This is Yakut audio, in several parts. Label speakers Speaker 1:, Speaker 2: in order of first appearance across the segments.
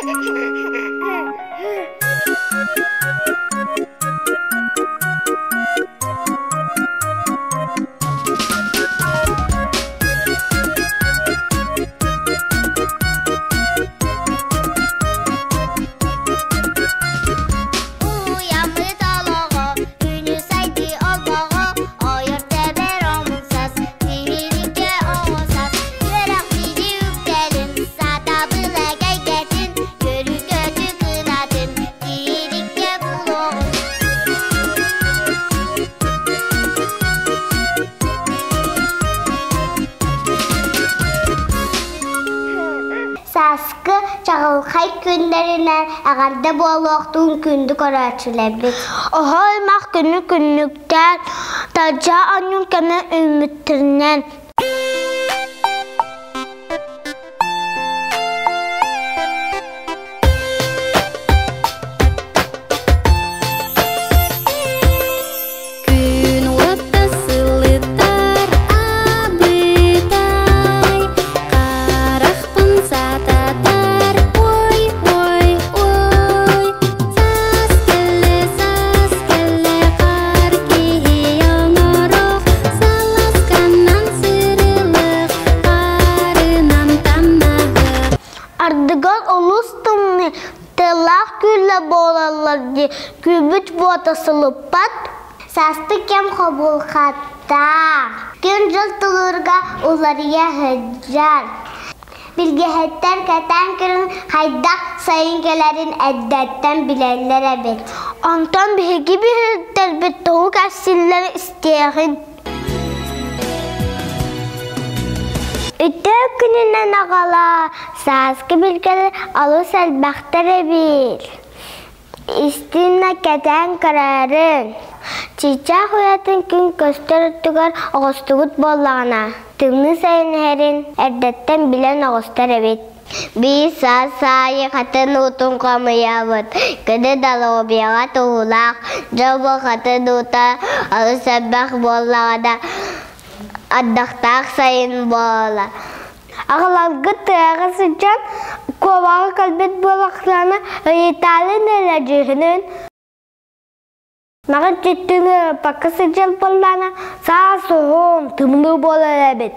Speaker 1: Уйаммыт олоҕо, күнүс айдыы олбоҕо, ойор тэбэр омунсас, тиһиликкэ оҕусас, үөрэх биди үктэлин, сатабыл эгэйгэтин, көрү-көтү кынатын, тиһиликкэ булуоҕун. Сааскы чаҕылхай күннэринэн эҕэрдэ буолуохтун күндү көрөөччүлэрбит.
Speaker 2: Оһо аймах күнү күннүктээн, тадьа анньын кэмэ үүммүттэринэн
Speaker 1: Күн уотта сылытар абытай, Харахпын сататар, ой, ой, ой. Саас кэллэ, саас кэллэ, хаар киһи оҥорох, Саласканан сырылык, хаарынан тамнаһык.
Speaker 2: Ардыгар олус тымныы, тыаллаах күүлэ буолаллар дии, күүбүт буота сылыппат.
Speaker 1: Сааскы кэм хобулхаттаах, күн-дьыл тулуурга уларыйа сылдьар. Билгэһиттэр кэтээн көрөн хайдах сайын кэлэрин эрдэттэн билэллэр эбит.
Speaker 2: Онтон биһиги биһиктэрбит тугу кэпсииллэрин истиэҕиҥ.
Speaker 1: Үтүө күнүнэн аҕалаа, сааскы билгэлэр олус элбэхтэр эбит. Истиннэ кэтээн көрөөрүн. Чыычаах уйатын күн көстөр өттүгэр оҕустубут буоллаҕына, тымныы сайын иһэрин эрдэттэн билэн оҕустар эбит. Биир саас аайы хатын уутун хомуйабыт. Кини доруобуйаҕа туһулаах, дьон бу хатын уута олус элбэх буоллаҕына, ардахтаах сайын буолар.
Speaker 2: Аҕаларгыт тыаҕа сылдьан куобаҕы кэлбит буоллахтарына ыйытаалын эрэ дьүһүнүн Маҕан читтини ыппакка сылдьар буоллаҕына саас уһун, тымныы буолар эбит.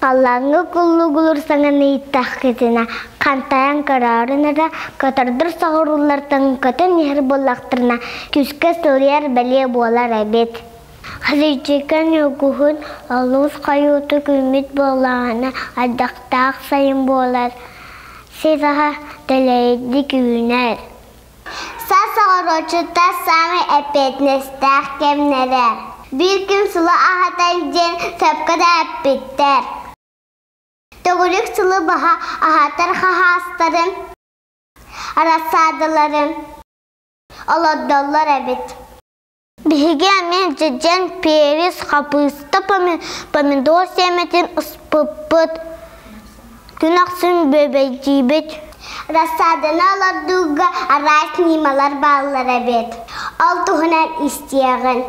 Speaker 1: Халлааҥҥа куллугулуур саҥаны ииттэххитинэ, хантайан көрөөрүн эрэ, көтөрдөр соҕуруулартан көтөн иһэр буоллахтарына, күүскэ сылыйар бэлиэ буолар эбит.
Speaker 2: Халыйдьыка ньургуһун олус хойуутук үүммүт буоллаҕына, ардахтаах сайын буолар, сир аһа дэлэйдик үүнэр.
Speaker 1: Саас оҕуруотчуттар саамай эппиэтинэстээх кэмнэрэ. Биир күн сылы аһатан диэн сөпкө да эппиттэр. Төгүрүк сылы быһа аһатар хаһаастарын, рассадаларын олордоллор эбит.
Speaker 2: Биһиги эмиэ дьэдьэн, перец, хапыыста, помидор сиэмэтин ыспыппыт. Күн ахсын бүөбэйдиибит.
Speaker 1: Рассаданы олордууга араас ньымалар бааллар эбит. Ол туһунан истиэҕин.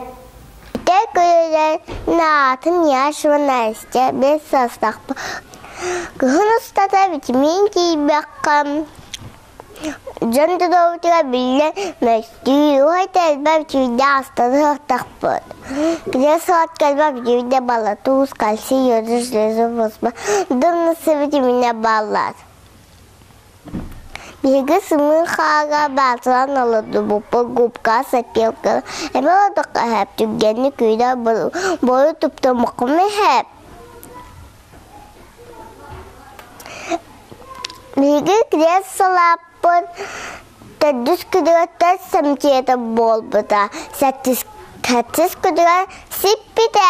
Speaker 2: Ити күнүнэн наатын Яшева Настя бэс састахпын. Кыһын устата витамин тиийбэххэ Дьон тутуубутугар биллэн мөстүү, уһайта элбэх үчүгэйдик астыныахтахпыт. Кини сылатка элбэх үчүгэйдик балла туус, кальций, йоду, железо, фосфор, дымнысы витаминэ бааллар. Биһиги сымыы хаага баатылан олордубуппут губка, сопилка эмэ олордоххо эһэп түргэнник күүрэ буолу туптуммуккум эһэп. Биһиги крест салааппыт төрдүс күнүгэр сэмтиэтэ буолбута, сэттис күнүгэр сиппитэ.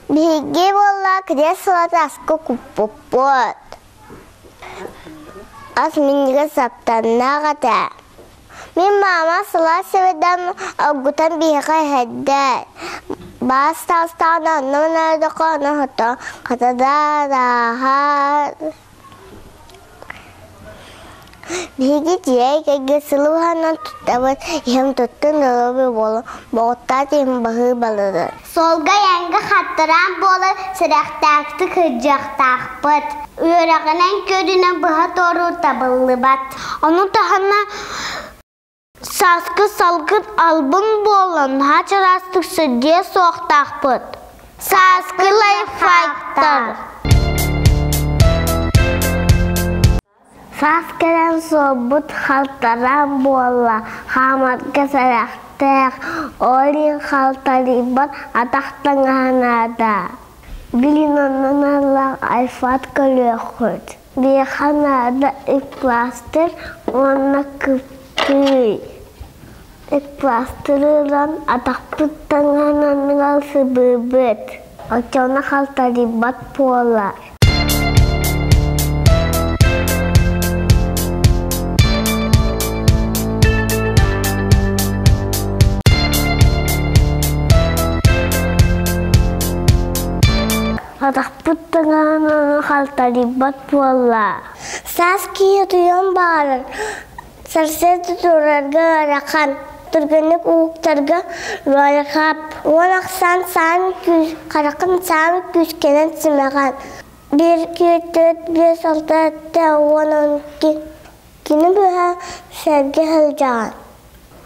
Speaker 2: Биһиги буолла крест салата аска куппуппут. Ас минньигэс аптаннаах этэ. Мин маама сылаас сибидэн оргутан биһиэхэ иһэрдэ. Баас таастаҕына онно манардахха ону хото хатадаа Биһиги дьиэ кэргэн сылы уһанан туттабыт, иһим туттун доруобуй буолун, боҕуттаат иһим баһыы балыгы.
Speaker 1: Суолга айанга хаттараан буолан сэрэхтээхтик сылдьыахтаахпыт. Үөрэҕинэн көрүнэн быһа туоруур табыллыбат. Ону таһынан сааскы салгын албын буолан наһаа чараастык сылдьыа суохтаахпыт. Сааскы лайфхактар. Саас кэлэн суолбут халтараан буолла, хаамарга сэрэхтээх, ол иһин халтарыйбат атах таҥаһа наада. Глинанан аллаах айфат көрүөххүт. Биһиэхэ наада пластырь уонна кыптыый. Пластыры ылан атахпыт таҥаһын анныгар сыбыыбыт. Оччоҕуна халтарыйбат буолар. Атахпыт таҥаһын халтарыйбат буолла. Саас киһи утуйуон баҕарар. Сарсыарда турарга ыарахан. Түргэнник уһуктарга ыарахап. Уон ахсаан саан күүс, харахын саан күүскэнэн симэҕэн. Биир 2, 4, 5, 6, 7, 10, 12. Кини быһа сэргэ сылдьаҕын.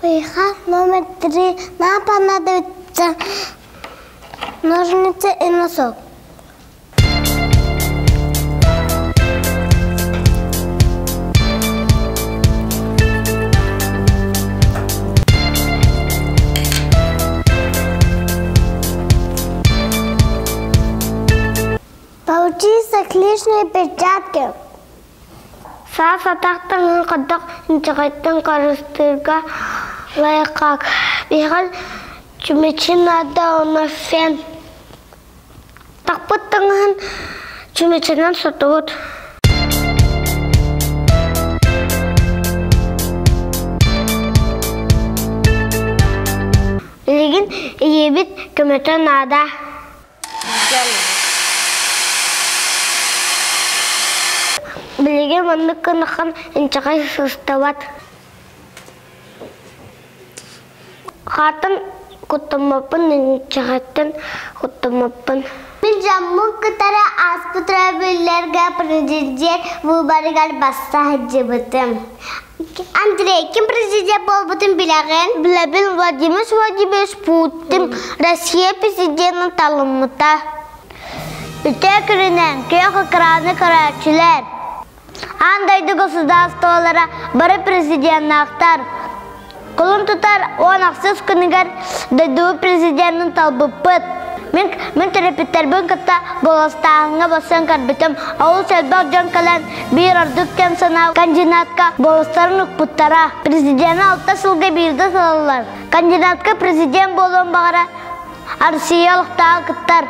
Speaker 1: Выехав номер 3, нам понадобится ножницы и носок. Получился клешные перчатки. Саас атахтан курдук инчэҕэйтэн харыстыырга лайкак. Биһиги чүмэчи наада уонна фен. Тахпыт таҥаһын чүмэчинэн сотубут. Билигин ийэбит көмөтө наада. Билигин маннык гынаххын инчэҕэй сыстыбат. Хаартан куттаммаппын, инчэҕэттэн куттаммаппын. Мин дьоммун кытары ааспыт өрөбүллэргэ президент выборыгар басса сылдьыбытым. Андрей, ким президент буолбутун билэҕин? Билэбин Владимир Владимирович Путин Россия президенин талыммыта. Үтүө күнүнэн күөх экраны көрөөччүлэр! Аан дойду государстволара бары президеннаахтар. Кулун тутар 10 күнүгэр дойду президенин талбыппыт. Мин, мин төрөппүттэрбин кытта голостааһыҥҥа бассан көрбүтүм. Олус элбэх дьон кэлэн биир ордук кэм санаа кандидатка голостарын укпуттара. Президени алта сылга биирдэ талаллар. Кандидатка президент буолуон баҕара Россия олохтооҕо кыттар.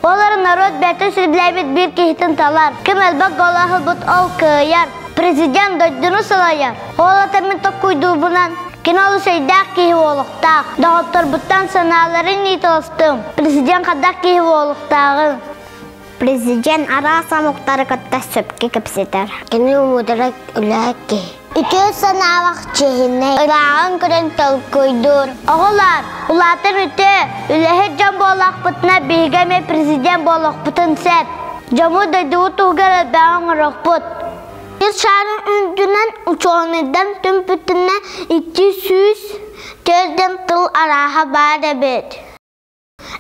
Speaker 1: Олор норуот бэйэтин сөбүлээбит биир киһитин талар. Ким элбэх голоһулбут ол кыайар. Президент дойдуну салайар. Ол ата мин толкуйдуурбунан кини олус өйдөөх киһи буолуохтаах. Доҕотторбуттан санааларын ыйыталастым. Президент хайдах киһи буолуохтааҕын. Президент араас омуктары кытта сөпкө кэпсэтэр. Кини муударай үлэһит киһи. Үтүө санаалаах чиэһинэй, ырааҕын көрөн толкуйдуур. Оҕолор, улаатан үтүө, үлэһит дьон буоллахпытына биһиги эмиэ президент буолуохпутун сөп. Дьоммут дойдубут туһугар элбэҕи оҥоруохпут. Сир шарын үрдүнэн учуонайдан түмпүтүнэн 204 тыл арааһа баар эбит.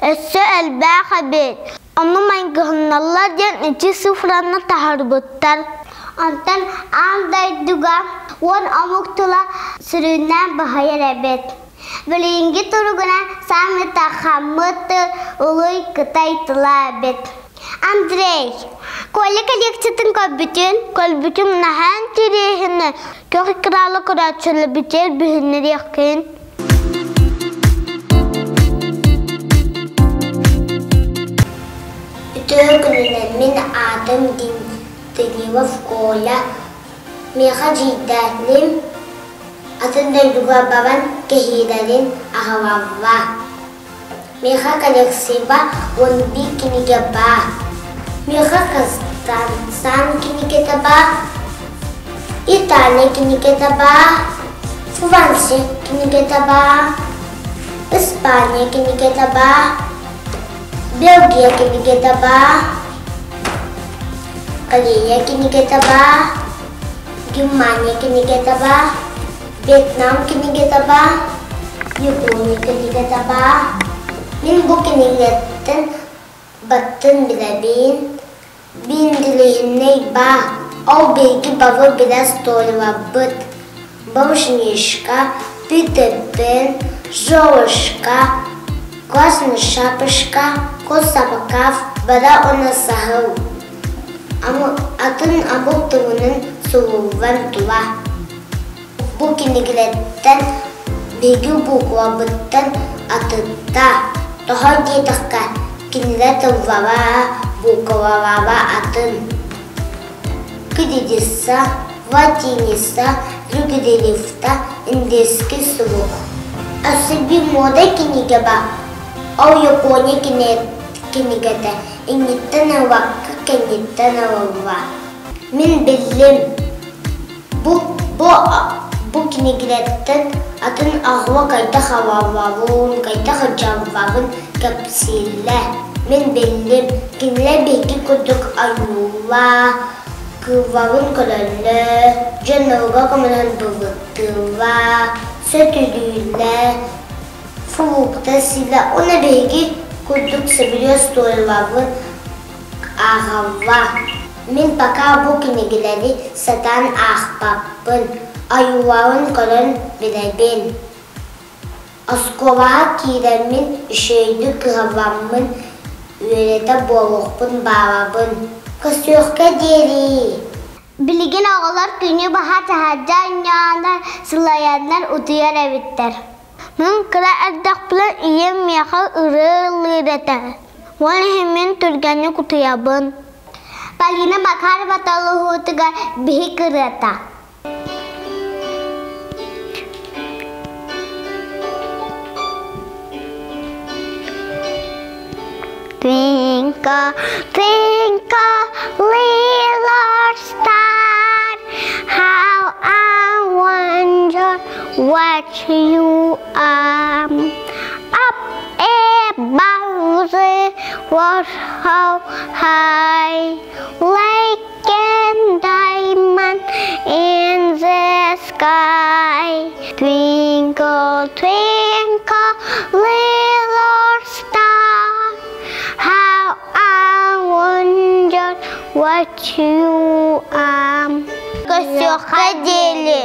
Speaker 1: Өссө элбэх эбит. Ону майгыһынналлар диэн ити цифраны таһаарбыттар. Онтон аан дойдуга 10 омук тыла сүрүннээн баһыйар эбит. Билиҥҥи туругунан саамай тархаммыт тыл улуй Кытай тыла эбит. Андрей, Коля коллекциятын көрбүтүн, көрбүтүм наһаа интэриэһинэй. Көх кралы көрөөччүлэрбитигэр билиһиннэриэххин.
Speaker 2: Үтүө күнүнэн мин аатым Данилов Коля. Миэхэ дьиийдээтиним, атын дойдуга баран кэһиилэрин аҕалаллар. Миэхэ коллекцияба 11 кинигэ баар. Миэхэ Казахстан кинигэтэ баар, Италия кинигэтэ баар, Франция кинигэтэ баар, Испания кинигэтэ баар, Белгия кинигэтэ баар. Корея кинигэтэ баар, Германия кинигэтэ баар, Вьетнам кинигэтэ баар, Япония кинигэтэ баар. Мин бу кинигэттэн баттын билэбин, Биндилиһиннэй баар, ол биһиги бары билэ остуоруйаларбыт Бомж-Мишка, Питер Пэн, Золушка, Красная Шапочка, Кот Собаков бары уонна саһыл атын омук тылынан суруллан турар. Бу кинигэлэртэн биһиги буукубабыттан атыттар. Тоҕо диэтэххэ, кинилэр тыллара, буукубалара атын. Кириллица, латиница, люгерилифта, индийский сурук. Өссө биир муода кинигэ баар. Ол Япония кинигэтэ инниттэн ылбакка кэнниттэн ылыллар. Мин биллим. Бу бу бу кинигэлэртэн атын аҕыла хайдах абаллабын, хайдах дьаллабын кэпсииллэр. Мин биллим, кинилэр биһиги курдук ойууллар, кыылларын көрөллөр, дьонноругар көмөлөһөн былыттыыллар, сөтүлүүллэр, фрукта сииллэр уонна биһиги курдук сөбүлүүр остуоруйаларбын ааҕаллар. Мин пока бу кинигэлэри сатаан аахпаппын, ойууларын көрөн билэбин. Оскуолаҕа киирэммин үчүгэйдик кыһалламмын үөрэтэ буолуохпун баҕарабын. Көрсүөххэ диэри!
Speaker 1: Билигин оҕолор күнү быһа таһырдьа оонньооннор, сылайаннар утуйар эбиттэр. Мин кыра эрдэхпинэ ийэм миэхэ ырыа ыллыыр этэ. Ол иһин мин түргэнник утуйабын. Полина Макарова толуһуутугар биһик ырыата. Twinkle, twinkle, little star, how I wonder what you are. Up above the world so high, like a diamond in the sky. Twinkle, twinkle, little star, how I wonder what you are.
Speaker 2: Көрсүөххэ диэри.